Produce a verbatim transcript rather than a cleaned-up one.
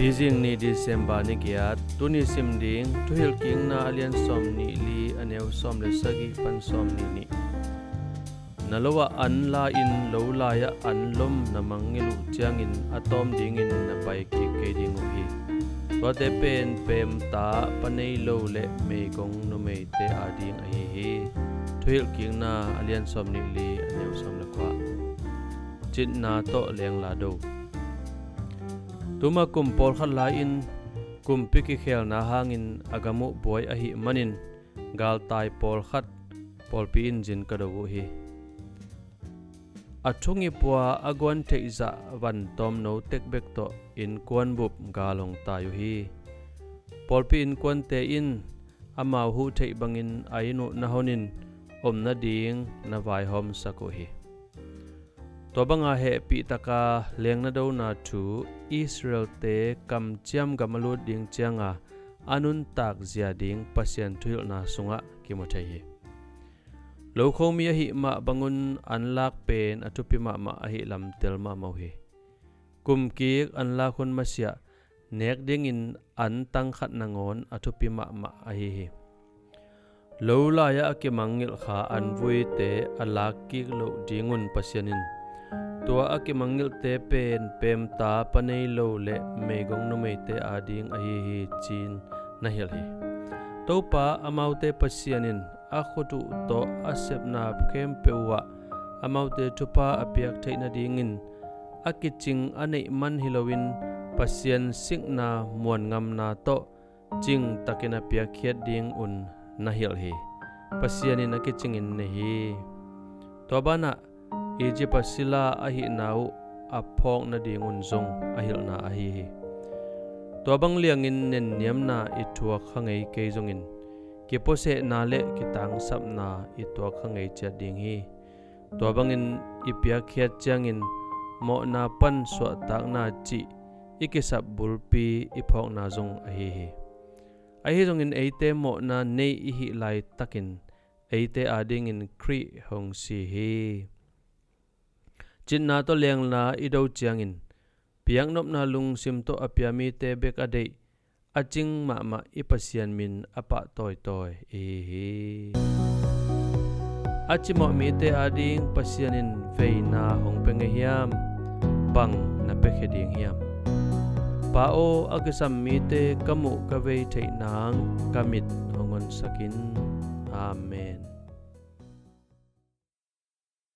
Tuzing ni December ni giat. Tuni sim ding Thuhilhkikna a lian sawm nih li, a neu sawm le sagih pan sawm nih nih. Na lo ah an la-in lo lai-ah an lom na mangngilh uh ciangin a tawm dingin na pai kik kei ding uh hi. Tuate pen peemta pa nei lo le meigong numeite ading ahi hi. Thuhilhkikna a lian sawm nih li, a neu sawm le kua. Citna tawh lengla do. Tuma kum pawlkhat lai-in kumpi kikhelna hangin a gam uh buai ahih manin galtai pawlkhat pawlpi in zin ka do uh hi. A thungip ua a guan theih zah van tawmno tek bek tawh innkuan bup gal hong tai uh hi. Pawlpi innkuante in amau huh theih bangin a inn uh na honin om nading na vaihawmsak uh hi. Tua banga hehpih taka lengna dona thu Israel-te kamciam gam a lut ding cianga a nuntak zia ding Pasian thuhilhna sungah kimu thei hi. Lokhomi ahih mah bangun an lak pen a thupi mahmah ahih lam tel mahmah uh hi. Kumkik an lak hun masiah nek dingin an tang khat nangawn a thupi mahmah ahi hi. Lo lai-ah a kimangngilh kha an vuite a lakkik loh dingun Pasian in tua a kimangngilhte pen peemta pa nei lo le meigong numeite ading ahi hi ci-in na hilh hi. Topa amaute Pasian in a khut uh tawh a sepna khempeuh uhah amaute thupha a piak theih nadingin a kicing a neih man hi loin Pasian sikna muanngamna tawh cingtakin a piakkhiat dingun na hilh hi. Pasian in a kicingin nei hi. Tua banah Egypt a sila ahihna uh a phawk nadingun zong a hilhna ahi hi. Tua bang liangin nenniamna i thuak kha ngei kei zongin kipuasehna le kitangsapna i tuak kha ngei ciat ding hi. Tua bangin i piakkhiat ciangin mawhna pan suahtakna cih i kisap bulpi i phawkna zong ahi hi. Ahi zongin eite mawhna nei i hih laitakin eite adingin Khrih hong si hi. Citna tawh lengla i do ciangin piaknopna lungsim tawh a pia mite bek a deih a cing mahmah i Pasian min a pah tawitawi ihi hi. A cimawh mite ading Pasian in veina hong pia ngei hiam? Bang na piakhia ding hiam? Pa aw, a kisam mite ka muh ka vei theih nang ka mit hong honsak in. Amen.